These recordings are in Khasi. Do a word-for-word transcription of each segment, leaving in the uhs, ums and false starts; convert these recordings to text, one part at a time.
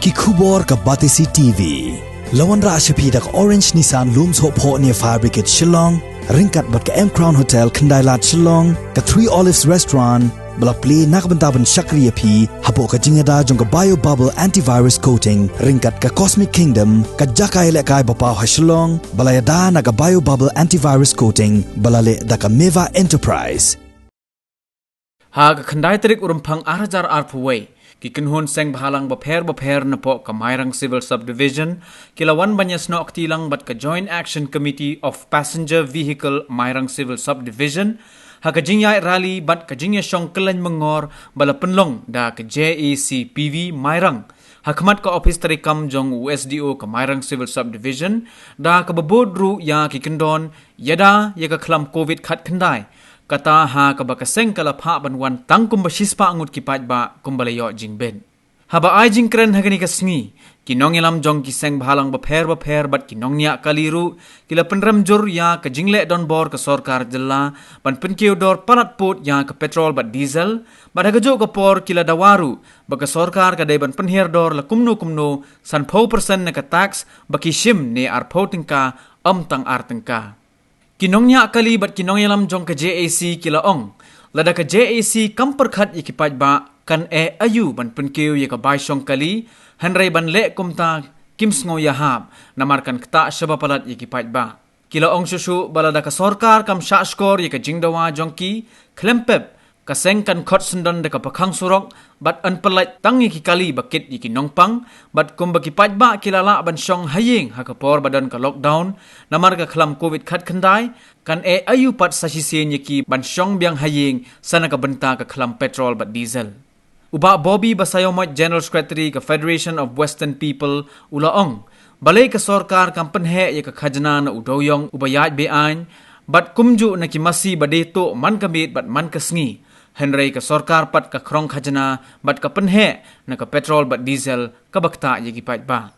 Ki khubor ka Batesi T V. La wanrah sha phi da ka Orange Nissan Lum Sohphoh near Fire Brigade Shillong, ryngkat bad ka M Crown Hotel Khyndailad Shillong, ka Three Olives Restaurant, ba la plie na ka bynta ban shakri ïa phi hapoh ka jingïada jong ka Bio Bubble Antivirus Coating, ryngkat ka Cosmic Kingdom, ka jaka ïalehkai ba paw ha Shillong, ba la ïada na ka Bio Bubble Antivirus Coating, ba la leh da ka Meva Enterprise. Ha ka khyndai tarik u Rymphang ar hajar arphew wei, ki kynhun seng bhalang bapher bapher napoh ka Mairang Civil Subdivision, ki la wan ban ïasnoh kti lang bad ka Joint Action Committee of Passenger Vehicle Mairang Civil Subdivision, ha ka jingïaid rally bad ka jingïashong kylleiñ myngor ba la pynlong da ka J A C P V Mairang, ha khmat ka ophis treikam jong u S D O ka Mairang Civil Subdivision, da kaba bud ruh ïa ki kyndon, ïada ïa ka khlam Covid khatkhyndai, kata ha kaba ka seng ka la phah ban wan tang kumba shispah ngut ki paidbah kumba la ïoh jingbit. Haba ai jingkren ha kane ka sngi, ki nongïalam jong ki seng bhalang bapher bapher bad ki nongñiah kali ruh, ki la pynrem jur ïa ka jingleh donbor ka sorkar jylla, ban pynkiew dor palat pud ïa ka petrol bad diesel, bad ha kajuh ka por ki la dawa ruh, ba ka sorkar ka dei ban pynhiar dor la kumno kumno, sanphew percent na ka tax, ba ki shim ne arphew tyngka, ym tang ar tyngka. Ki nongñiah kali bad ki nongïalam jong ka J A C ki la ong, lada ka J A C kam pyrkhat ïa ki paidbah, kan eh aïu ban pynkiew ïa ka bai shong kali, hynrei ban leh kumta kim sngew ïahap, namar kan ktah shaba palat ïa ki paidbah. Ki la ong shuh shuh ba lada ka sorkar kam shah shkor ïa ka jingdawa jong ki, khlem pep, ka seng kan khot syndon da ka pakhang surok, bad yn pyllait tang ïa ki kali ba kit ïa ki nongpang, bad kumba ki paidbah ki la lah ban shong ha ïing ha ka por ba don ka lockdown, namar ka khlam Covid khatkhyndai, kan eh aïu pat sa shisien ïa ki ban shong biang ha ïing, sa na ka bynta ka khlam petrol bad diesel. U Bah Bobby Basaiawmoit, General Secretary ka Federation of Western People, u la ong, balei ka sorkar kam pynheh ïa ka khajna na u dewiong uba ïaid be-aiñ, bad kumjuh na ki masi ba die tuh man ka miet bad man ka sngi. Hynrei ka sorkar pat ka khrong khajna bad ka pynheh na ka petrol bad diesel kaba ktah ïa ki paidbah.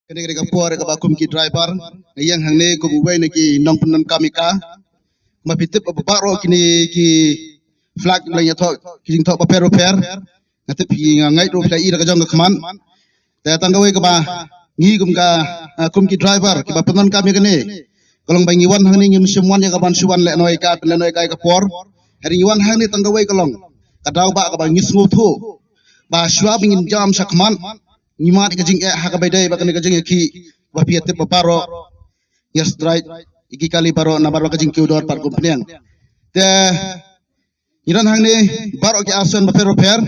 Kane ka dei ka por kaba kum ki driver, nga ïeng hangne kum uwei na ki nongpyndonkam ïa ka. Ma phi tip ba baroh kine ki flag, la ïathoh ki jingthoh bapher bapher. Nga tip phi, nga ngeit ruh phi la ïohi da ka jong ka khmat. Te tang kawei kaba ngi kum ka, ah, kum ki driver kiba pyndonkam ïa kane, ka long ba ngi wan hangne ngim shym wan ïa ka ban shu wan lehnoh ïa ka, pynlehnoh ïa ka ïa ka por. Hynrei ngi wan hangne tang kawei ka long ka daw ba kaba ngi sngewthuh ba shuwa ba ngin jam shakhmat, ngi mad ïa ka jingeh ha kaba ïadei bad kane ka jingïakhih, ba phi tip ba baroh ïa strike ïa ki kali baroh, namar ba ka jingkiew dor pat kum pynïang. Te ngi don hangne baroh ki action bapher bapher.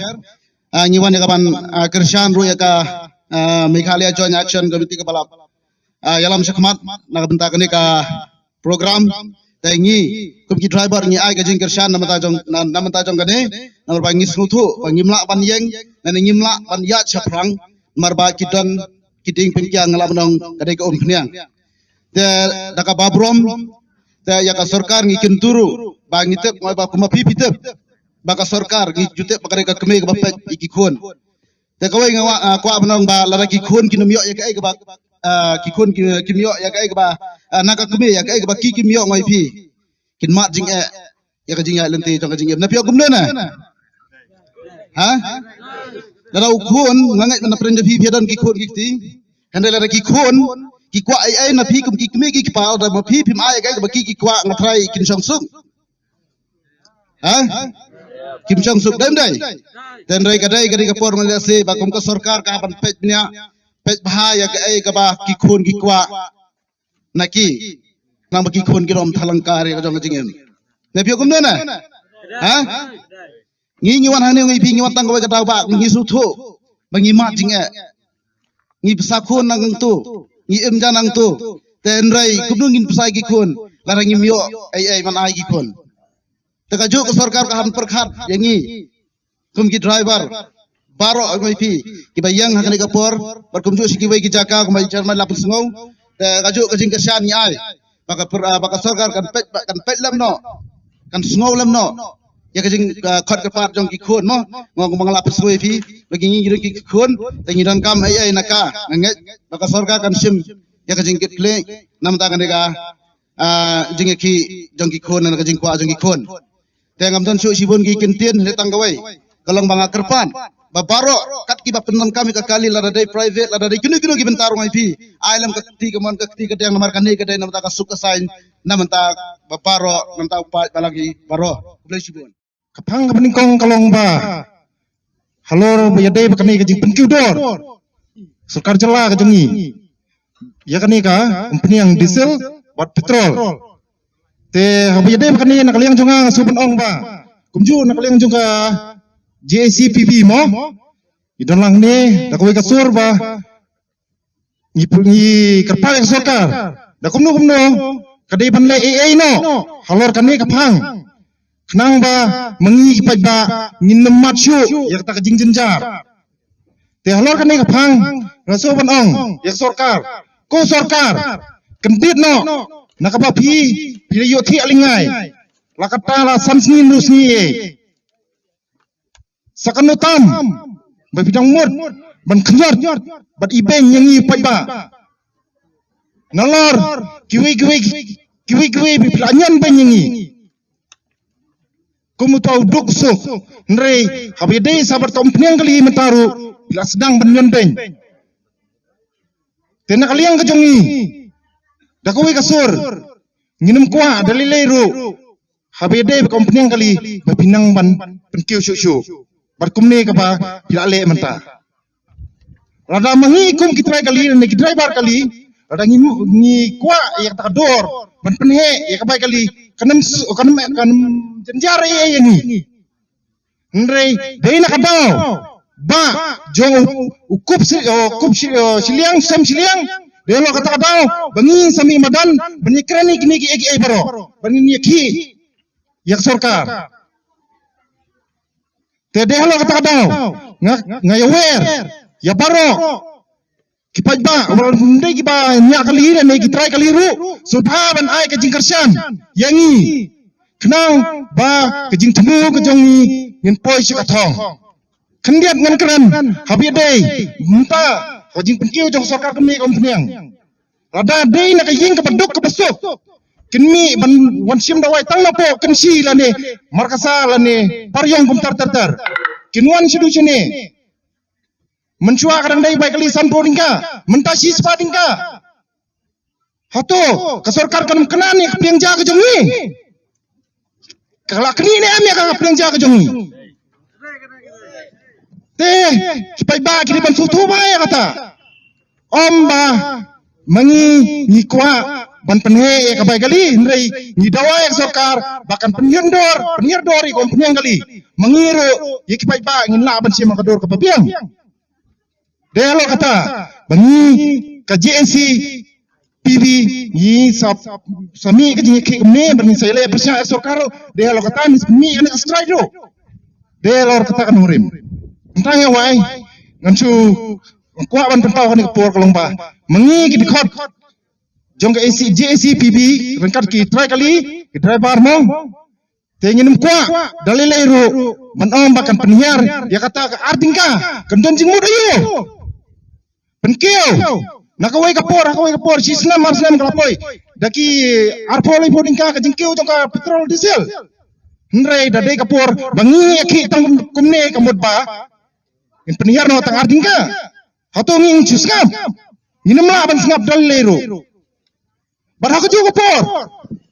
Ah, ngi wan ïa ka ban, ah, kyrshan ruh ïa ka, ah, Meghalaya Joint Action Committee kaba la, ah, ïalam shakhmat na ka bynta kane ka program. Te ngi kum ki driver ngi ai ka jingkyrshan na bynta jong, na, na bynta jong kane, namar ba ngi sngewthuh ba ngim lah ban ïeng, na ngim lah ban ïaid shaphrang, namar ba ki don ki dieng pynkiang, nga lah ban ong ka dei ka umphniang. Te da kaba burom, te ïa ka sorkar ngi kyntu ruh ba ngi tip, nga ba kum ma phi phi tip ba ka sorkar ngi ju tip ba ka dei ka kmie kaba peit ïa ki khun. Te kawei nga wa, ah, kwah ban ong ba lada ki khun kin ym ïoh ïa kaei kaba, ah, ki khun ki, kim ïoh ïa kaei kaba, ah, na ka kmie ïa kaei kaba ki kim ïoh, nga ïa phi, kin mad jingeh ïa ka jingïaid lynti jong ka jingim. Na phi ong kumno ne? Ha? Lada u khun, nga ngeit ba na pyrshah phi phi don ki khun ki kti. Hynrei lada ki khun ki kwah ei ei, na phi kum ki kmie ki kpa, lada ma phi phim ai ïa kaei kaba ki ki kwah, nga tharai kin shong suk. Ha? Kim shong suk, dei ym dei? Te hynrei ka dei, ka dei ka por, nga leh se ba kum ka sorkar ka ban peit bniah, peit bha ïa kaei kaba ki khun ki kwah na ki, nang ba ki khun ki ym thalang kar ïa ka jong ka jingim. Ne phi ong kumno ne? Ha? Ngi, ngi wan hangne, ngi phi, ngi wan tang kawei ka daw ba ngi sngewthuh ba ngi mad jingeh. Ngi pisa khun nangtu, ngi im ja nangtu. Te hynrei kumno ngin pisa ïa ki khun lada ngim ïoh ei ei ban ai ki khun? Te kajuh ka sorkar ka han pyrkhat ïa ngi kum ki driver baroh, ma phi kiba ïeng ha kane ka por, bad kumjuh shi kiwei ki jaka kumba i chairman la pynsngew. Te kajuh ka jingkyrshan ngi ai ba ka por, ah, ba ka sorkar kan peit, ba kan peit lem noh, kan sngew lem noh ïa ka jing, ah, khot kyrpad jong ki khun mo. Mo, kumba nga la pynsngew ïa phi, ba ki ngi, ngi don ki khun, te ngi donkam ei ei na ka, nga ngeit ba ka sorkar kan shim ïa ka jingkitkhlieh na bynta kane ka, ah, jingïakhih jong ki khun, na ka jingkwah jong ki khun. Te ngam don shuh shibun ki kyntien, hynrei tang kawei ka long ba nga kyrpad ba baroh kat kiba pyndonkam ïa ka kali, lada dei private, lada dei kino kino ki bynta ruh ngi phi, ai lem ka kti kamon ka kti kadiang, namar kane ka dei na bynta ka suk ka saiñ na bynta ba baroh, na bynta u paid ba la ki baroh. Khublei shibun. Ka phang kaba nyngkong ka long ba halor ba ïadei ba kane ka jingpynkiew dor sorkar jylla ka jong ngi ïa kane ka umphniang diesel bad petrol. Te haba ïadei ba kane, na ka liang jong nga nga shu ban ong ba kumjuh na ka liang jong ka J A C P B mo, ngi don lang ne da kawei ka sur ba ngi pu-, ngi kyrpad ïa ka sorkar da kumno kumno ka dei ban leh ei ei noh halor kane ka phang, khnang ba ma ngi ki paidbah ngin ym mad shuh ïa kata ka jingjynjar. Te halor kane ka phang nga shu ban ong ïa ka sorkar, ko sorkar, kyndit noh na kaba phi, phi la ïoh thiah lyngngai la katta la san sngi hynriew sngi ei. Sa kano tam ba phi dang mut ban khynñiot bad ibeiñ ïa ngi paidbah. Nalor kiwei kiwei, kiwei kiwei ba phi la ñion beiñ ïa ngi kum uta u duk suk. Hynrei haba ïadei sa bad ka umphniang kali mynta ruh phi la sdang ban ñion beiñ. Te na ka liang ka jong ngi da kawei ka sur ngin ym kwah da lei lei ruh haba ïadei ba ka umphniang kali ba phi nang ban pynkiew shuh shuh bad kumne kaba phi la leh mynta. Lada ma ngi kum ki trai kali ne ki driver kali, lada ngi, ngi kwah ïa kata ka dor ban pynheh ïa ka bai kali, kan ym su-, kan ym, kan ym jynjar ei ei ïa ngi. Hynrei dei na ka daw ba jong u, u kup shi-, u kup shi-, u shiliang, sem shiliang, dei halor kata ka daw ba ngi sa mih madan ban ïakren ïa kine kiei kiei baroh, ban ngin ïakhih ïa ka sorkar. Te dei halor kata ka daw nga, nga ïawer ïa baroh ki paidbah, wat la ym dei kiba ñiah kali ne ki trai kali ruh, sngewbha ban ai ka jingkyrshan ïa ngi khnang ba ka jingthmu ka jong ngi ngin poi sha ka thong. Khyndiat ngan kren haba ïadei mynta ha ka jingpynkiew jong ka sorkar kane ka umphniang. Lada dei na ka ïing kaba duk kaba suk, kin mih ban wan shim dawai tang napoh Kynshi lane Markasa lane Pariong kumta ter ter ter. Kin wan shaduh shane. Mynshuwa ka dang dei bai kali sanphew tyngka, mynta shispah tyngka. Hato ka sorkar kan ym kynnoh ïa ka pliang ja ka jong ngi? Ka la kynnoh ne em ïa ka pliang ja ka jong ngi? Te ki paidbah ki dei ban sngewthuh bha ïa kata. Ym ba ma ngi ngi kwah ban pynheh ïa ka bai kali, hynrei ngi dawa ïa ka sorkar ba kan pynhiar dor, pynhiar dor ïa ka umphniang kali. Ma ngi ruh ïa ki paidbah ngin lah ban shim ka dor kaba biang. Dei halor kata ba ngi ka J A C P B ngi sa, sa mih ka jingïakhih kumne ba ngi sa ïaleh pyrshah ïa ka sorkar ruh. Dei halor kata ngi sa mih ïa ka strike ruh. Dei halor kata ka nongrim. Tang ïa wai ngan shu kwah ban pynpaw ha kane ka por ka long ba ma ngi ki dkhot jong ka A C, J A C P B ryngkat ki trai kali, ki driver mo. Te ngin ym kwah da lei lei ruh ban ong ba kan pynhiar ïa kata ka ar tyngka, kan don jingmut aïu? Pynkiew na kawei ka por ha kawei ka por, shi snem ar snem ka la poi da ki arphew laiphew tyngka ka jingkiew jong ka petrol diesel. Hynrei da dei ka por ba ngi ïakhih tang kumne ka mut ba ngin pynhiar noh tang ar tyngka. Hato ngi ngin shu sngap? Ngin ym lah ban sngap da lei lei ruh. Bad ha kajuh ka por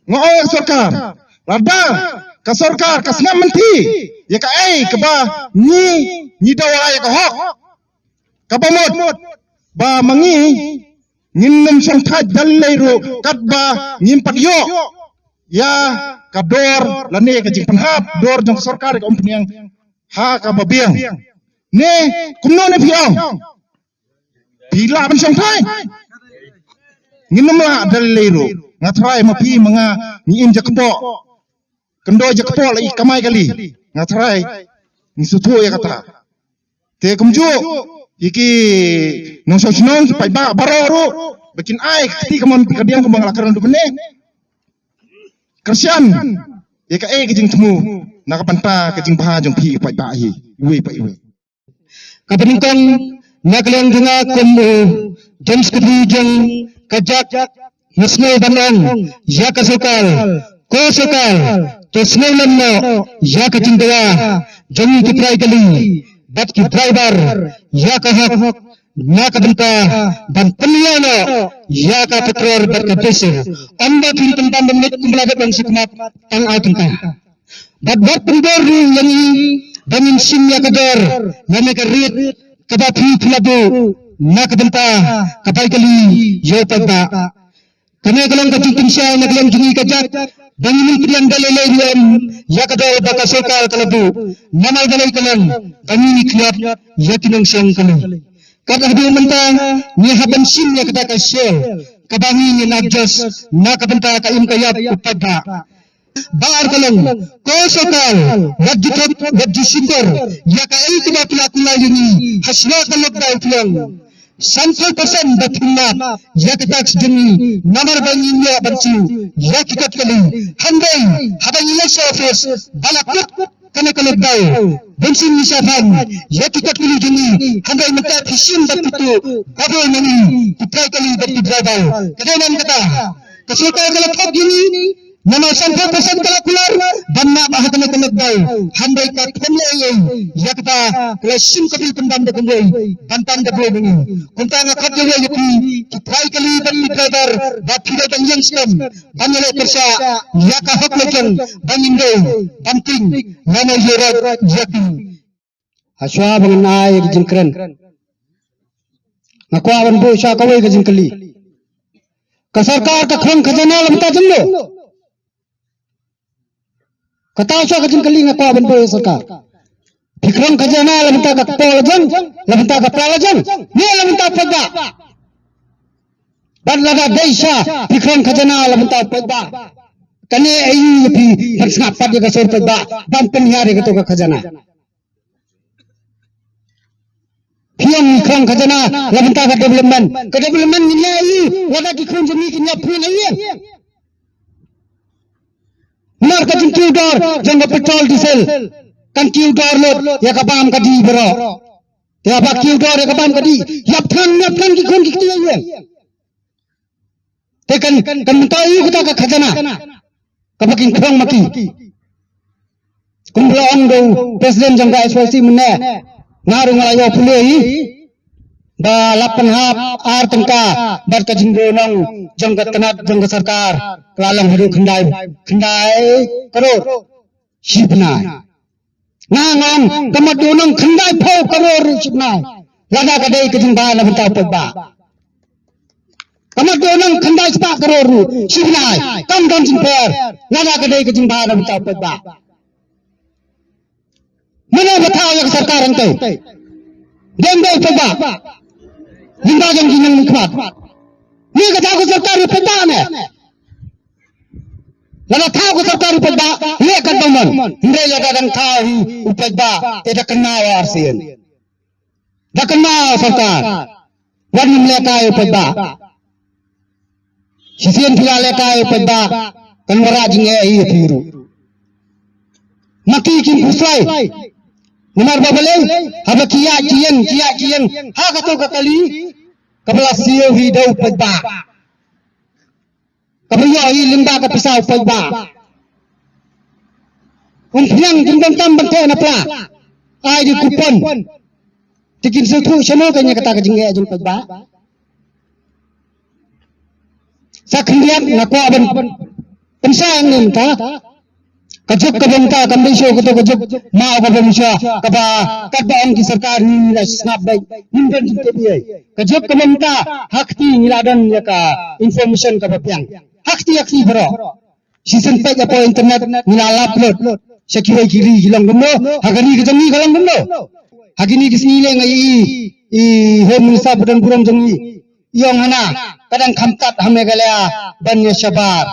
nga ong ïa ka sorkar, lada ka sorkar ka sngap mynthi ïa kaei kaba ngi, ngi dawa ïa ka hok, kaba mut ba ma ngi ngin ym shongthait da lei lei ruh katba ngim pat ïoh ïa ka dor lane ka jingpynhap dor jong ka sorkar ïa ka umphniang ha kaba biang. Ne kumno ne phi ong? Phi lah ban shongthait? Ngin ym lah da lei lei ruh. Nga tharai ma phi ma nga ngi im jakpoh, kyndoh jakpoh la i kamai kali. Nga tharai ngi sngewthuh ïa kata. Te kumjuh ïa ki nongshong shnong, ki paidbah baroh ruh ba kin ai ka kti kamon ka kadiang kumba nga la kren ruh mynne. Kyrshan ïa kaei ka jingthmu na ka bynta ka jingbha jong phi paidbah hi iwei pa iwei. Kaba nyngkong, na ka liang jong nga kum u General Secretary jong ka JAC, nga sngew ban ong ïa ka sorkar, ko sorkar, to sngew lem noh ïa ka jingdawa jong ngi ki trai kali. bad ki driver ïa ka hok na ka bynta ban pynïaid noh ïa ka petrol bad ka diesel. Ym ba phin pynban ba mynta kumba la dep ban sngap tang ai tyngka. Bad wat pynbor ruh ïa ngi ba ngin shim ïa ka dor lane ka rate kaba phi phi la buh na ka bynta ka bai kali ïa u paidbah. Kane ka long ka jingpynshai na ka liang jong ngi ka jaid ba ngin ym pdiang da lei lei ruh ïa ka dor ba ka sorkar ka la buh. Namar balei ka long ba ngi ngi khlieh ïa ki nongshong kali. Kat haduh mynta ngi hap ban shim ïa kata ka sel kaba ngi ngin adjust na ka bynta ka im ka ïap u paidbah. Ba ar ka long, ko sorkar, wat ju thok, wat ju shukor ïa kaei kaba phi la kular ïa ngi ha shuwa ka lockdown, phi long sanphew percent ba phin map ïa ka tax jong ngi, namar ba ngin ïoh ban siew ïa ki kot kali. Hynrei haba ngi leit sha office ba la kut kane ka lockdown, bun sien ngi shah ïa ki kot kali jong ngi. Hynrei mynta phi shim bad phi tuh babun na ngi ki trai kali bad ki driver. Ka dei namar kata ka sorkar ka la thok ïa ngi, namar sanphew percent ka la kular ban map ha kane ka lockdown. Hynrei ka thom leh ei ei ïa kata, ka la shim ka bil pynban da kumwei ban tan da bun na ngi. Kumta nga khot ïa wei ïa phi ki trai kali bad ki driver ba phi dei ban ïeng stem ban ïaleh pyrshah ïa ka hok lajong ba ngin dei ban tieng lane ïarap ïa ki. Ha shuwa ba ngan ai ïa ki jingkren, nga kwah ban buh shuwa kawei ka jingkylli. Ka sorkar ka khrong khajana la mynta jong no? Kata shuwa ka jingkylli nga kwah ban buh ïa sorkar. Phi khrong khajana la mynta ka kpoh lajong, la mynta ka pla lajong, ne la mynta u paidbah? Bad lada dei sha phi khrong khajana la mynta u paidbah, kane aïu ïa phi ban sngap pat ïa ka sur paidbah ban pynhiar ïa kato ka khajana? Phi ong ngi khrong khajana la mynta ka development. Ka development ngin ïa aïu lada ki khun jong ngi kin ïap phi na ïing? Namar ka jingkiew dor jong ka petrol diesel kan kiew dor lut ïa ka bam ka dih baroh. Te haba kiew dor ïa ka bam ka dih, ïap than ïap than ki khun ki kti ïa ïing. Te kan kan mynta aïu kata ka khajana kaba kin khrong ma ki? Kumba la ong da u president jong ka S Y C mynne, nga ruh nga la ïoh pule hi ba la pynhap ar tyngka bad ka jingduh nong jong ka tnat jong ka sorkar ka la long haduh khyndai, khyndai klur shi bnai. Nga ong ka mut duh nong khyndai phew klur shi bnai lada ka dei ka jingbha na bynta u paidbah. Ka mut duh nong khyndai spah klur shi bnai kam don jingpher lada ka dei ka jingbha na bynta u paidbah. Mano ba thaw ïa ka sorkar hangtei? Dei ym dei u paidbah? Lyngba jong ki nongmihkhmat. Ni ka thaw ka sorkar u paidbah ne? Lada thaw ka sorkar u paidbah, leh katba mon. Hynrei lada dang thaw hi u paidbah, te da kynmaw arsien. Da kynmaw sorkar. Wat nym lehkai u paidbah. Shisien phi la lehkai u paidbah, kan wanrah jingeh ïa phi ruh. Ma ki kim khuslai. Namar ba balei? Haba ki ïaid ki ïeng, ki ïaid ki ïeng ha kato ka kali kaba la siew hi da u paidbah, kaba ïoh hi lyngba ka pisa u paidbah. Um phniang, kim donkam ban theh na pla. Ai da u coupon. Te kin sngewthuh shano kein ïa kata ka jingeh jong u paidbah? Sa khyndiat nga kwah ban pynshai hangne mynta. Ka juk kaba mynta kam dei shuh kato ka juk maw kaba mynshuwa kaba katba ong ki sorkar ngi la sngap beit, ngim don jingtip ei. Ka juk kaba mynta ha kti ngi la don ïa ka information kaba biang. Ha kti ha kti baroh. Shisien peit hapoh internet ngi la lap lut sha kiwei ki ri ki long kumno, ha ka ri ka jong ngi ka long kumno. Ha kine ki sngi leh nga ïohi i Home Minister ba don burom jong ngi i ong hana ka dang kham tat ha Meghalaya ban ïa shabar.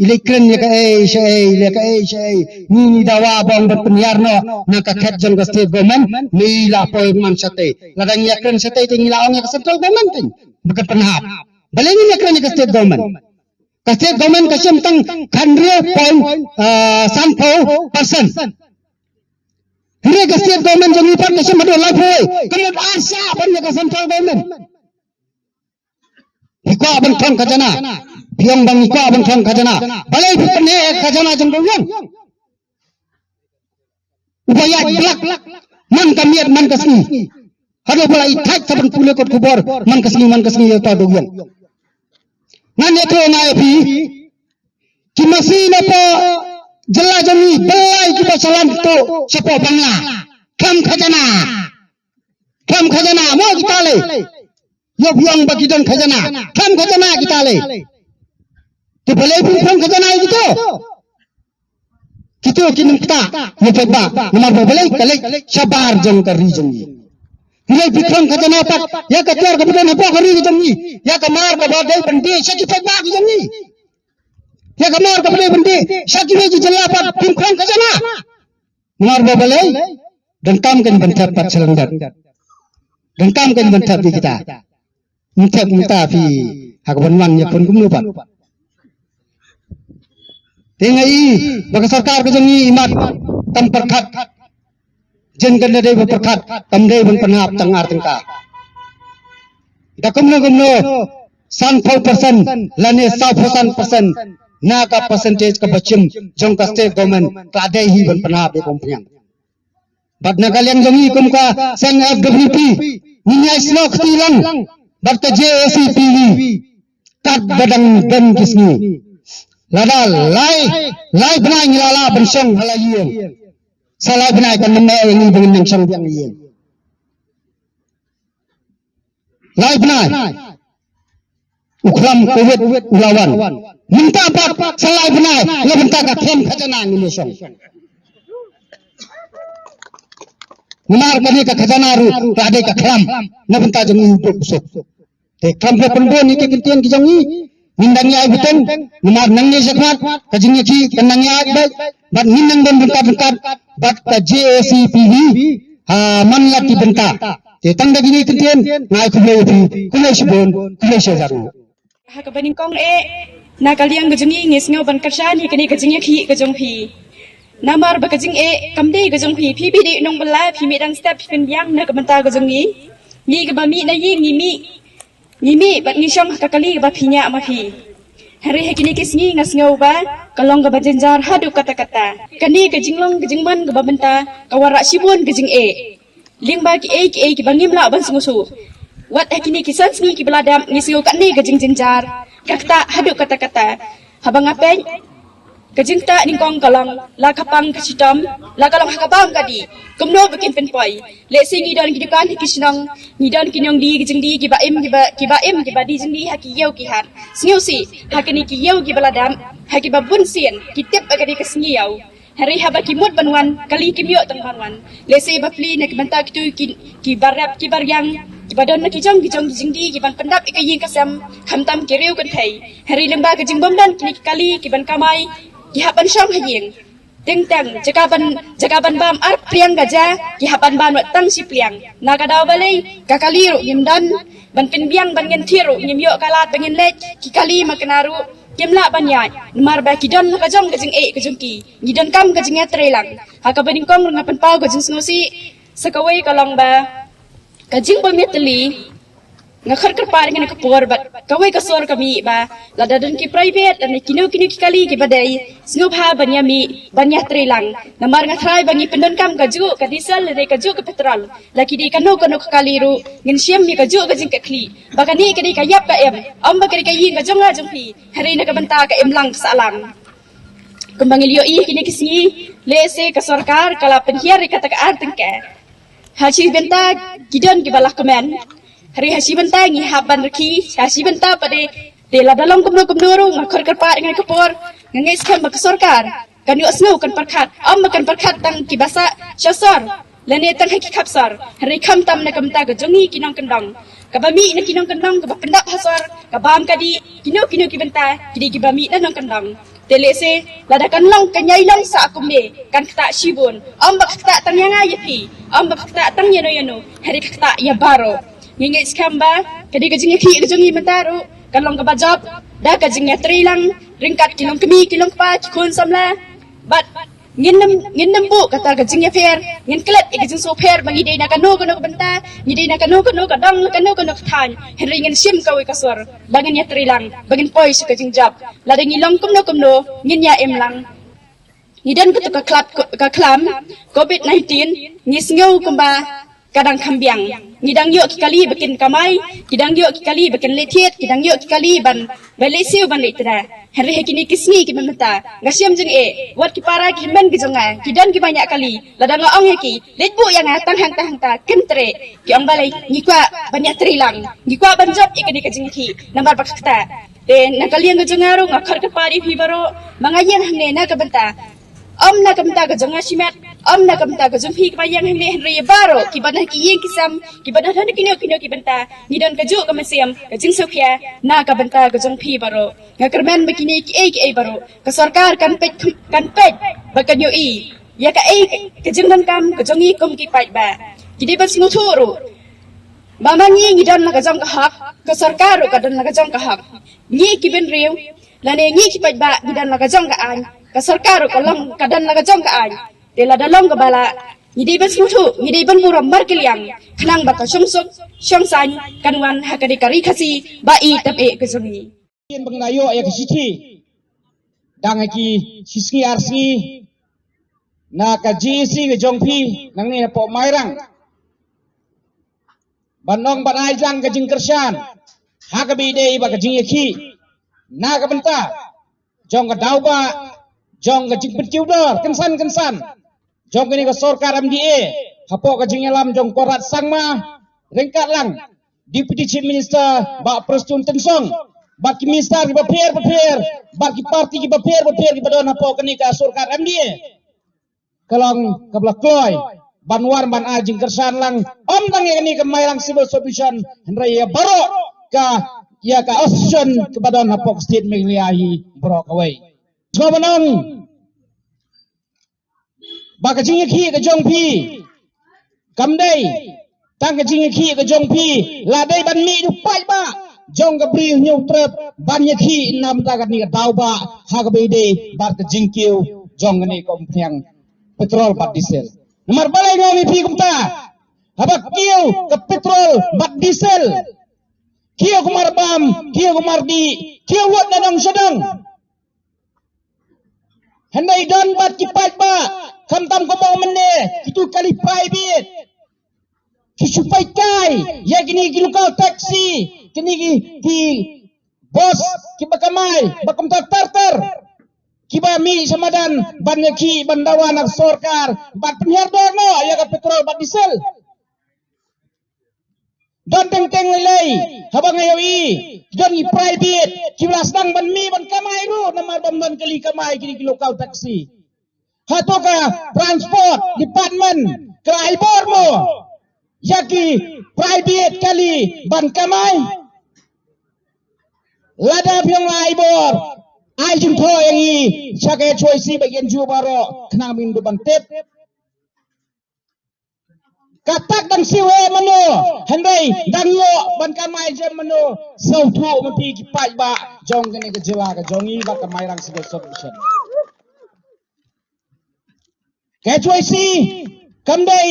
I leit kren ïa kaei shaei, ïa kaei shaei. Ngi ngi dawa ba ong ban pynhiar noh na ka khet jong ka state government, ngi la poi man shatei. Lada ngi ïa kren shatei te ngi la ong ïa ka central government te ba kan pynhap. Balei ngin ïa kren ïa ka state government? Ka state government ka shim tang khathynriew point, ah, sanphew percent. Hynrei ka state government jong ngi pat ka shim haduh laiphew. Ka mut ar shah ban ïa ka central government. Phi kwah ban khrong khajana. Phi ong ba ngi kwah ban khrong khajana. Balei phi pyneh khajana jong ka union? Uba ïaid blah Man ka miet man ka sngi. Haduh ba la i thait sa ban pule kot khubor man ka sngi man ka sngi ïa uta u dewïong. Ngan ïathuh nga ïa phi. Ki masi na poh jylla jong ngi, balei kiba shalan to shapoh Bangla. Khlem khajana. Khlem khajana mo kita lei. Ïoh biang ba ki don khajana. Khlem khajana kita lei. Te balei phim khlem khajana ïa kito. Kito ki nym kata ïa paidbah. Namar ba balei ka leit shabar jong ka ri jong ngi. Balei phi khlem khajana pat ïa ka tiar kaba don hapoh ka ri jong ngi. Ïa ka mar kaba dei ban die sha ki paidbah ki jong ngi. Ïa ka mar kaba dei ban die sha kiwei ki jylla pat phim khlem khajana. Namar ba balei? Donkam kan ban thep pat shalyndet. Donkam kan ban thep ïa kita. Ym thep ym ta phi ha ka ban wan ïa pun kumno pat. Te nga i ba ka sorkar ka jong ngi i mat tam pyrkhat. Jen kan da dei ba pyrkhat kam dei ban pynhap tang ar tyngka. Da kumno kumno sanphew percent lane sawphew san percent na ka percentage kaba shim jong ka state government ka dei hi ban pynhap ïa ka umphniang. Bad na ka liang jong ngi kum ka seng F W P ngi ïai snoh kti lang bad ka J A C P V kat ba dang don ki sngi. Lada lai lai bnai ngi la lah ban shong ha la ïing. Sa lai bnai kan nym eh ïa ngi ba ngin nang shong biang ïing. Lai bnai u khlam Covid u la wan. Mynta pat sa lai bnai na bynta ka khlam khajana ngi ïa shong. Namar kane ka khajana ruh ka dei ka khlam na bynta jong ngi u duk u suk. Te kham pynbun ïa ki kyntien ki jong ngi. Ngin dang ïai bteng namar nangne shakhmat ka jingïakhih kan nang ïai bad bad ngin nang don ryngkat ryngkat bad ka J A C P V. Ha man la ki bynta. Te tang da kine ki kyntien nga ai khublei ïa phi, khublei shibun, khublei shihajar nguh. Ha kaba nyngkong eh na ka liang ka jong ngi ngi sngew ban kyrshan ïa kane ka jingïakhih ka jong phi. Namar ba ka jingeh kam dei ka jong phi, phi phi dei nongbylla, phi mih dang step phi pynbiang na ka bynta ka jong ngi. Ngi kaba mih na ïing ngi mih ngi mih bad ngi shong ha ka kali kaba phi ñiah ma phi. Hynrei ha kine ki sngi nga sngew ba ka long kaba jynjar haduh katta katta. Kane ka jinglong ka jingman kaba mynta ka wanrah shibun ka jingeh. Lyngba kiei kiei kiba ngim lah ban sngewsih. Wat ha kine ki san sngi kiba la dep ngi sngew kane ka jingjynjar ka ktah haduh katta katta. Haba nga peit ka jingktah nyngkong ka long la ka pang ka shitom, la ka long ha ka bam ka dih. Kumno ba kin pynpoi? Lehse ngi don ki dukan ha ki shnong, ngi don ki nongdie ki jingdie kiba im kiba kiba im kiba die jingdie ha ki ïew ki hat. Sngewsih ha kine ki ïew kiba la dep, ha kiba bun sien ki tip ba ka dei ka sngi ïew. Hynrei haba ki mut ban wan, kali kim ïoh tang ban wan. Lehse ba plie na ki bynta kito ki ki barep ki bariang kiba don na ki jong ki jong ki jingdie kiban pyndap ïa ka ïing ka sem, khamtam ki riew kynthei. Hynrei lyngba ka jingbym don kine ki kali kiban kamai, ki hap ban shong ha ïing. Teng teng jaka ban jaka ban bam ar pliang ka ja, ki hap ban bam wat tang shi pliang. Na ka daw balei ka kali ruh ngim don, ban pynbiang ban ngin thied ruh ngim ïoh ka lad ban ngin leit, ki kali ma kane ruh kim lah ban ïaid namar ba ki don la ka jong ka jingeh ka jong ki. Ngi donkam ka jingïatreilang. Ha kaba nyngkong ruh nga pynpaw ka jingsngewsih sa kawei ka long ba ka jingbym ïatylli. Nga khot kyrpad ïa kane ka por bad kawei ka sor ka mih ba lada don ki private lane kino kino ki kali kiba dei, sngewbha ban ïa mih ban ïatreilang. Namar nga tharai ba ngi pyndonkam kajuh ka diesel lane kajuh ka petrol. La ki dei kano kano ka kali ruh ngin shim ïa kajuh ka jingkitkhlieh ba kane ka dei ka ïap ka im, ym ba ka dei ka ïing ka jong nga jong phi. Hynrei na ka bynta ka imlang ka sahlang. Kumba ngi la ïohi kine ki sngi, lehse ka sorkar ka la pynhiar ïa kata ka ar tyngka. Ha shi bynta ki don kiba la kmen. Hynrei ha shi bynta ngi hap ban rkhie, ha shi bynta pat de, te lada long kumno kumno ruh nga khot kyrpad ïa kane ka por. Nga ngeit skhem ba ka sorkar kan ïohsngew kan pyrkhat, ym ba kan pyrkhat tang kiba sah sha sor lane tang ha ki khap sor. Hynrei khamtam na ka bynta ka jong ngi ki nongkyndong, kaba mih na ki nongkyndong kaba pyndap ha sor, ka bam ka dih, kino kino ki bynta ki dei kiba mih na nongkyndong. Te lehse lada kan long kan ïai long sah kumne kan ktah shibun, ym ba ka ktah tang ïa nga ïa phi, ym ba ka ktah tang ïano ïano, hynrei ka ktah ïa baroh. Ngi ngeit skhem ba ka dei ka jingïakhih ka jong ngi mynta ruh kan long kaba jop da ka jingïatreilang ryngkat ki longkmie ki longkpa ki khun samla. Bad ngin nym ngin nym buh kata ka jingïapher, ngin klet ïa ka jingsngewpher ba ngi dei na kano kano ka bynta, ngi dei na kano kano ka dong, kano kano ka thaiñ. Hynrei ngin shim kawei ka sor ba ngin ïatreilang, ba ngin poi sha ka jingjop. Lada ngi long kumno kumno ngin ïa im lang. Ngi don katu ka khlap, ka khlam covid nineteen, ngi sngew kumba ka dang kham biang. Ngi dang ïoh ki kali ba kin kamai, ki dang ïoh ki kali ba kin leit thied, ki dang ïoh ki kali ban, ban leit siew ban leit tda. Hynrei ha kine ki sngi kiba mynta, nga shem jingeh, wat ki para ki hynmen ki jong nga, ki don kiba ñiah kali, lada nga ong ïa ki, leit buh ïa nga tang hangta hangta, kin treh. Ki ong balei, ngi kwah ban ïatrei lang, ngi kwah ban jop ïa kane ka jingïakhih, namar ba ka kata. Te na ka liang ka jong nga ruh nga khot kyrpad ïa phi baroh, ba nga ïeng hangne na ka bynta. Ym na ka bynta ka jong nga shimet, ym na ka bynta ka jong phi kiba ïeng hangne, hynrei ïa baroh kiba na ki ïing ki sem, kiba na kino kino ki bynta, ngi don kajuh ka mynsiem ka jingsngewkhia na ka bynta ka jong phi baroh. Nga kyrmen ba kine kiei kiei baroh ka sorkar kan peit, kan peit ba kan ïohi ïa kaei ka jingdonkam ka jong ngi kum ki paidbah. Ki dei ban sngewthuh ruh ba ma ngi ngi don la ka jong ka hok, ka sorkar ruh ka don la ka jong ka hok. Ngi ki bynriew lane ngi ki paidbah ngi don la ka jong ka aiñ, ka sorkar ruh ka long, ka don la ka jong ka aiñ. Te lada long kaba lah, ngi dei ban sngewthuh, ngi dei ban burom markylliang, khnang ba ka shongsuk shongsaiñ kan wan ha kane ka ri Khasi ba i tam eh ka jong ngi. Kin ba ngi la ïoh ïa ka shithi dang ha ki shi sngi ar sngi na ka G A C ka jong phi nangne hapoh Mairang, ban ong ban ai lang ka jingkyrshan ha kaba ïadei bad ka jingïakhih na ka bynta jong ka daw bah, jong ka jingpynkiew dor kynsan kynsan jong kane ka sorkar M D A, hapoh ka jingïalam jong Conrad Sangma, ryngkat lang Deputy Chief Minister Bah Prestone Tynsong, bad ki minister kiba pher bapher, bad ki parti kiba pher bapher kiba don hapoh kane ka sorkar M D A. Ka long kaba la kloi ban wan ban ai jingkyrshan lang, ym tang ïa kane ka Mairang Civil Sub Division, hynrei ïa baroh ka, ïa ka association kaba don hapoh ka state Meghalaya hi baroh kawei. Sngewbha ban ong ba ka jingïakhih ka jong phi kam dei tang ka jingïakhih ka jong phi, la dei ban mih da u paidbah jong ka Bri Hynñiewtrep ban ïakhih na ka bynta kane ka daw bah ha kaba ïadei bad ka jingkiew jong kane ka umphniang petrol bad diesel. Namar balei nga ong ïa phi kumta? Haba kiew ka petrol bad diesel, kiew ka marbam, kiew ka mardih, kiew lut na dong sha dong. Hynrei don bad ki paidbah, khamtam kumba ong mynne, kitu kali private, ki shu peit kai ïa kine ki local taxi, kine ki, ki bos kiba kamai ba kumta ter ter, kiba mih sha madan ban ïakhih ban dawa na ka sorkar ban pynhiar dor noh ïa ka petrol bad diesel. Don teng teng lei lei, haba nga ïohi, don ki private kiba la sdang ban mih ban kamai ruh namar bym don kali kamai, kine ki local taxi. Hato ka transport department ka la ai bor mo ïa ki private kali ban kamai? Lada phi ong la ai bor, ai jingthoh ïa ngi sha ka H Y C bad ki N G O baroh khnang ba ngin dup ban tip. Ka tak dang siew eh mano, hynrei dang ïoh ban kamai jong mano? Sngewthuh ma phi ki paidbah jong kane ka jylla ka jong ngi bad ka Mairang Civil Sub Division. Ka H Y C kam dei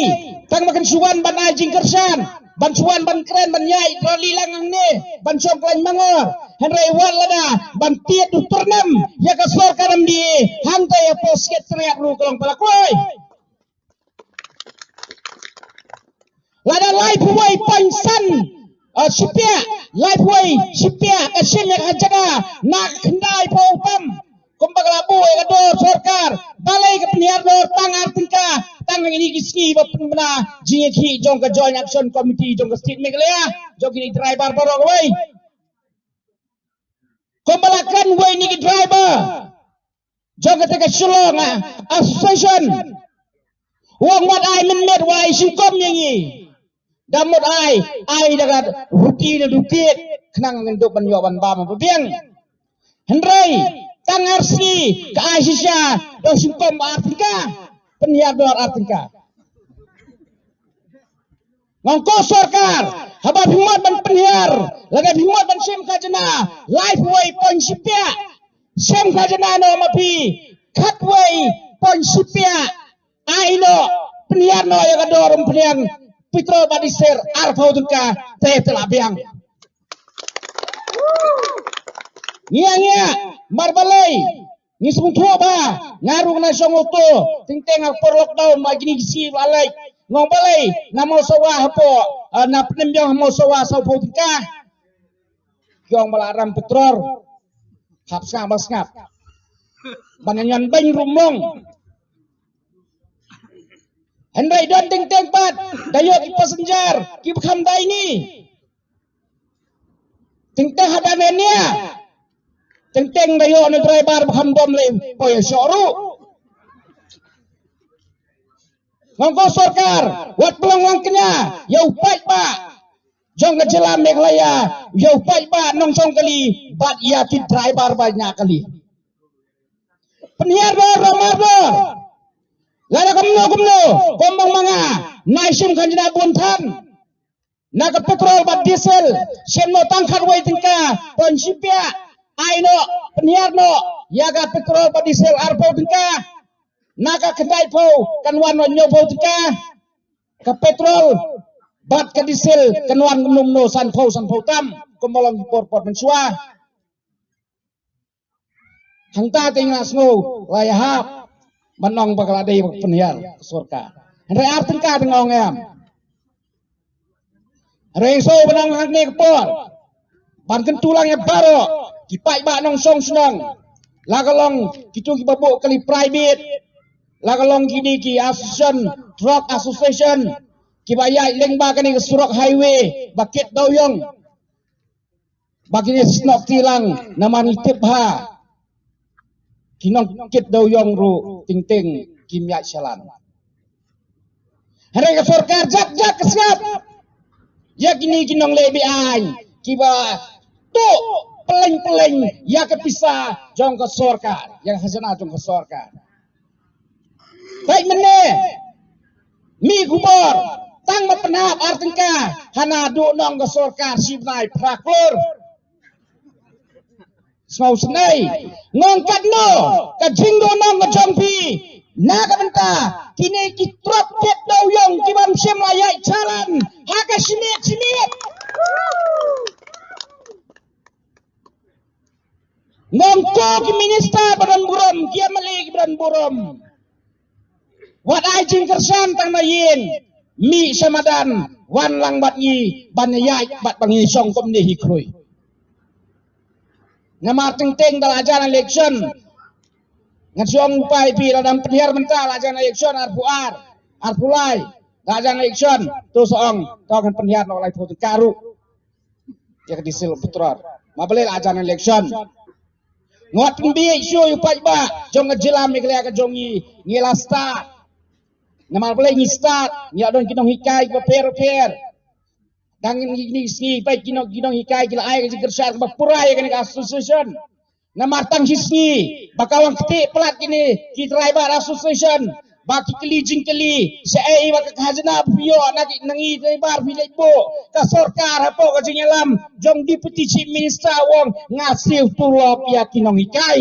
tang ba kan shu wan ban ai jingkyrshan, ban shu wan ban kren ban ïaid rally lang hangne ban shong khlaiñ mangor, hynrei wat lada ban tied u tyrnem ïa ka sorkar M D A hangta ïa post secretariat ruh ka long ba la kloi. Lada laiphew wei point san, eh, shiphew, laiphew wei shiphew ka shim ïa ka jaka na ka khyndai phew tam, kumba ka la buh ïa ka dor sorkar, balei ka pynhiar dor tang ar tyngka tang ha kine ki sngi ba pynbna jingïakhih jong ka Joint Action Committee jong ka State Meghalaya jong kine ki driver baroh kawei? Kumba la kren wei na ki driver jong kata ka Shillong, ah, Association, u ong wat ai mynmiet, wat ai shynkom ïa ngi. Da mut ai, ai da ka ruti na dukit khnang ngin dup ban ïoh ban bam ba biang. Hynrei tang ar sngi ka ai shisha da shynkom ba ar tyngka, pynhiar dor ar tyngka. Nga ong ko sorkar, haba phi mut ban pynhiar, lada phi mut ban shim khajna laiphew wei point shiphew, shim khajna noh ma phi khatwei point shiphew, ai noh, pynhiar noh ïa ka dor umphniang petrol bad diesel arphew tyngka, te te la biang. Ngi ïa ngi ïa, mar balei? Ngi sngewthuh ba nga ruh nga shong auto, teng teng ha ka por lockdown, ma kine ki sngi ba la leit, nga ong balei na Mawsawa hapoh, eh, na Pnimbiong ha Mawsawa sawphew tyngka. Ki ong ba la ram petrol. Hap sngap ba sngap. Ban ïa ñion beiñ ruh mong. Hynrei don teng teng pat da ïoh ki passenger kiba kham dei ni. Teng teng ha Dania, teng teng da ïoh ne driver ba kham dom lei, poi ïa shoh ruh. Nga ong ko sorkar, wat pynlong wang kñia ïa u paidbah jong ka jylla Meghalaya, ïa u paidbah nongshong kali bad ïa ki driver ba ñiah kali. Pynhiar dor, pynhiar dor. Lada kumno kumno, kum ba ma nga, nga shim khajna bun than. Na ka petrol bad diesel, shim noh tang khatwei tyngka, pynshipia, ai noh, pynhiar noh ïa ka petrol bad diesel arphew tyngka. Na ka khyndaiphew kan wan noh hynñiewphew tyngka. Ka petrol bad ka diesel kan wan kumno kumno, sanphew, sanphew tam, kum ba long ki por por mynshuwa. Hangta te nga sngew la ïahap ban ong ba ka la dei ba pynhiar ka sorkar. Hynrei ar tyngka te nga ong em. Hynrei sngew ban ong hangne ka por ban kyntu lang ïa baroh ki paidbah nongshong shnong, la ka long kito kiba buh kali private, la ka long kine ki association, truck association, kiba ïaid lyngba kane ka surok highway ba kit dewiong. Ba kine snoh kti lang namar ngi tip ba ki nongkit dewiong ruh teng teng kim ïaid shalan. Hynrei ka sorkar jat jat ka sngap ïa kine ki nongleh be-aiñ kiba tuh pylleng pylleng ïa ka pisa jong ka sorkar, ïa ka khajna jong ka sorkar. Peit mynne, mih khubor, tang ba pynhap ar tyngka, hana duh nong ka sorkar shi bnai phra klur. Sngewsynei, nga ong katno ka jingduh nong ka jong phi na ka bynta kine ki truck kit dewiong kiba ym shym la ïaid shalan ha ka shi miet shi miet. Nga ong ko ki minister ba don burom, ki MLA ki ba don burom, wat ai jingkyrshan tang na ïing, mih sha madan, wan lang bad ngi ban ïaid bad ba ngi shong kumne hi khrui. Namar teng teng da la jan election, ngan shu ong lypa ïa phi, lada ym pynhiar mynta la jan election arphew ar, arphew lai, la jan election, to sa ong, to ngan pynhiar noh laiphew tyngka ruh ïa ka diesel petrol. Ma balei la jan election? Ngat pynbiej shuh ïa u paidbah jong ka jylla Meghalaya ka jong ngi, ngi la start. Namar balei ngi start? Ngi la don ki nonghikai kiba pher pher. Dang ngi ni sngi peit ki nong, ki nonghikai ki la ai ka jingkyrshan kaba pura ïa kane ka association. Namar tang shi sngi ba ka wan kti palat kine ki driver association, ba ki kylli jingkylli, shaei ba ka khajna ba phi ïoh na ki, na ngi driver phi leit buh, ka sorkar hapoh ka jingïalam jong Deputy Chief Minister u ong nga siew tulop ïa ki nonghikai.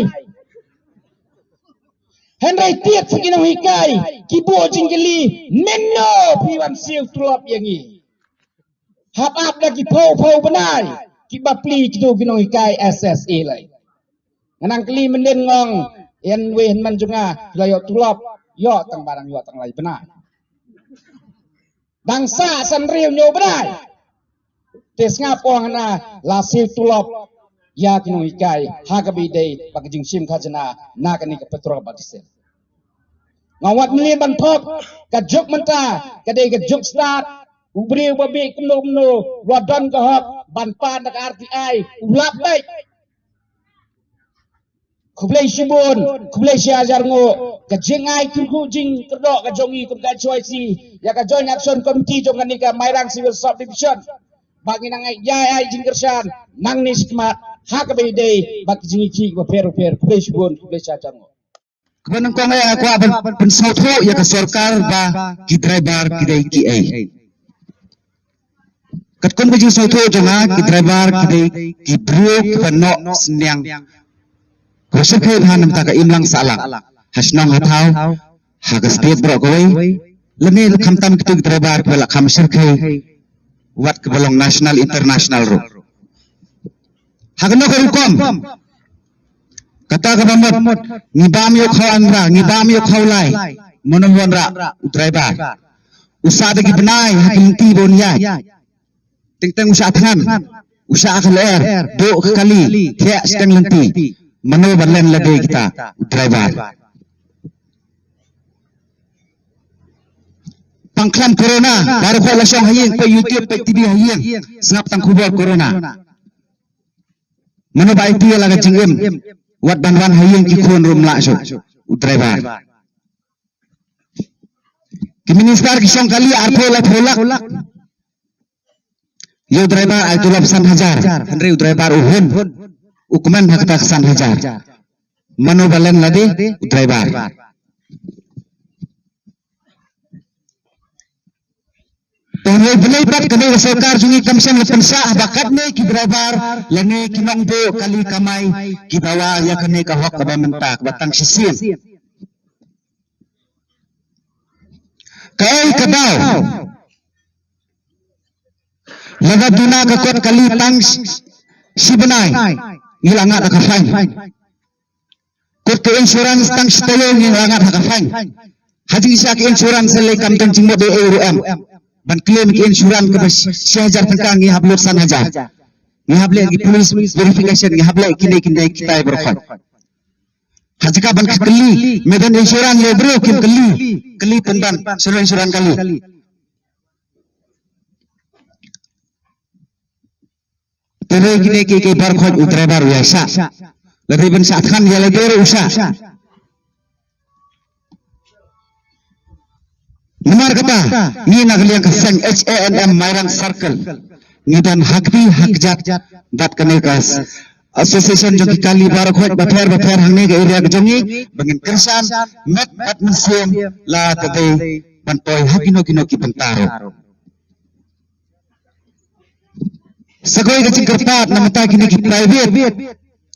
Hynrei tied sa ki nonghikai ki buh jingkylli, mynno phi wan siew tulop ïa ngi? Hap ap da ki phew phew bnai ki bapli kito ki nonghikai S S A lei. Nga nang kylli mynnin, nga ong ïa wei hynmen jong nga, phi la ïoh tulop? Ïoh, tang ba dang ïoh tang lai bnai. Dang sah san hynriew hynñiew bnai. Te sngap, ong hana la siew tulop ïa ki nonghikai ha kaba ïadei bad ka jingshim khajna na kane ka petrol bad diesel. Nga ong wat mlien ban thok, ka juk mynta ka dei ka juk start. U briew ba bieit kumno kumno, u la don ka hok ban pan da ka R T I, u lap beit. Khublei shibun, khublei shi hajar nguh. Ka jingai kyrkhu jingkyrdoh ka jong ngi kum ka H Y C ïa ka Joint Action Committee jong kane ka Mairang Civil Sub Division, ba ngi nang ai ïa ai jingkyrshan nangne shakhmat ha kaba ïadei bad ki jingïakhih kiba pher bapher. Khublei shibun, khublei shi hajar nguh. Kaba nyngkong, eh, nga kwah ban pynsngewthuh ïa ka sorkar ba ki driver ki dei kiei. Katkum ka jingsngewthuh jong nga, ki driver ki dei ki briew kiba noh synñiang, kiba shyrkhei bha na bynta ka imlang sahlang ha shnong ha thaw, ha ka state baroh kawei, lane khamtam kito ki driver kiba la kham shyrkhei wat kiba long national, international ruh. Ha kano ka rukom? Kata kaba mut, ngi bam ïa u khaw anra, ngi bam ïa u khaw lai. Mano u wanrah? U driver. U sah da ki bnai ha ki lynti ba un ïaid. Teng teng u shah thngan, u shah ka lyer, duh ka kali, thiah shiteng lynti. Mano ba len lade kita? U driver. Pang khlam corona, baroh khoit la shong ha ïing, peit YouTube, peit T V ha ïing, sngap tang khubor corona. Mano ba aiti ïa la ka jingim, wat ban wan ha ïing ki khun ruh ym lah shuh? U driver. Ki minister ki shong kali arphew laiphew lak. Ïa u driver ai tulop san hajar, hynrei u driver u hun, u kmen ha kata ka san hajar. Mano ba len lade? U driver. Te hynrei balei pat kane ka sorkar jong ngi kam shym la pynshah ba katne ki driver lane ki nongbuh kali kamai ki dawa ïa kane ka hok kaba mynta kaba tang shisien? Kaei ka daw? Lada duna ka kot kali tang shi, shi bnai, ngi la ngat ha ka fine. Kot ka insurance tang shi taïew, ngi la ngat ha ka fine. Ha jingshisha ka insurance lei kam don jingmut ei ei ruh em. Ban claim ka insurance kaba shi, shi hajar tyngka ngi hap lut san hajar. Ngi hap leh ki police verification, ngi hap leh kine kine kitai baroh khoit. Ha jaka ban kylli, me don insurance ïa u briew, kim kylli, kylli pynban, shuh insurance kali. Te re kine ki, ki baroh khoit u driver u ïa shah. Lada ban shah thngan ïa lade ruh u shah. Namar kata, ngi na ka liang ka seng H A N M Mairang Circle, ngi don ha kti ha kjat bad kane ka s-, association jong ki kali baroh khoit bapher bapher hangne ka area ka jong ngi, ba ngin kyrshan met bad mynsiem lada dei ban poi ha kino kino ki bynta ruh. Sa kawei ka jingkyrpad na bynta kine ki private.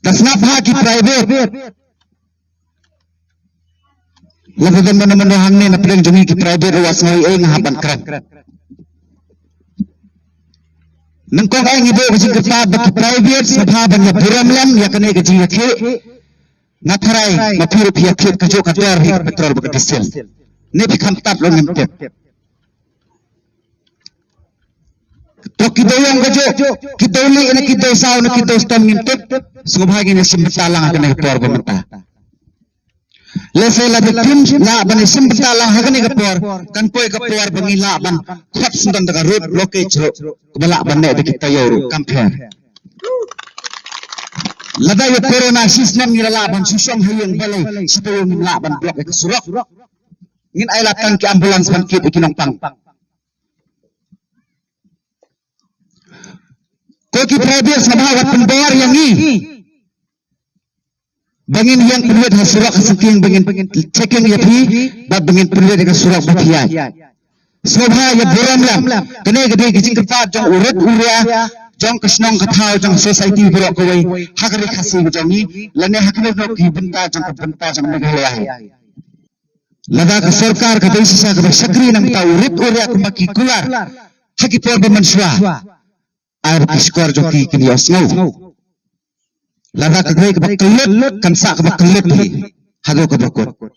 Da sngap ha ki private. Lada don mano mano hangne na pdeng jong ngi ki private ruh wat sngew ei ei, nga hap ban kren. Nyngkong eh ngi buh ka jingkyrpad ba ki private sngewbha ban ïa burom lem ïa kane ka jingïakhih. Nga tharai ma phi ruh phi ïa thied kajuh ka dor hi ka petrol bad ka diesel. Ne phi kham tad ruh ngim tip. To ki dewïong kajuh, ki dewlieh ne ki dewsaw ne ki dewstem ngim tip. Sngewbha ngin ïa shim bynta lang ha kane ka por ba mynta. Lehse lada phim lah ban ïa shim bynta lang ha kane ka por, kan poi ka por ba ngi lah ban khot sngewdon da ka road blockage ruh, kaba lah ban neh da ki taïew ruh kam pher. Lada ïa corona shi snem ngi la lah ban shu shong ha ïing, balei shi taïew ngim lah ban block ïa ka surok? Ngin ai lad tang ki ambulance ban kit ïa ki nongpang. Ko ki private sngewbha wat pynbor ïa ngi ba ngin ïeng pynwit ha surok ha syngkien, ba ngin checking ïa phi bad ba ngin pynwit ïa ka surok ba phi ïaid. Sngewbha ïa burom lem. Kane ka dei ka jingkyrpad jong u rit u ria, jong ka shnong ka thaw, jong society baroh kawei ha ka ri Khasi ka jong ngi, lane ha kano kano ki bynta jong ka bynta jong Meghalaya hi. Lada ka sorkar ka dei shisha kaba shakri na ka bynta u rit u ria kumba ki kular ha ki por ba mynshuwa, ai ba ki shkor jong ki kin ïohsngew. Lada ka dei kaba kyllut, kan sah kaba kyllut hi haduh kaba kut.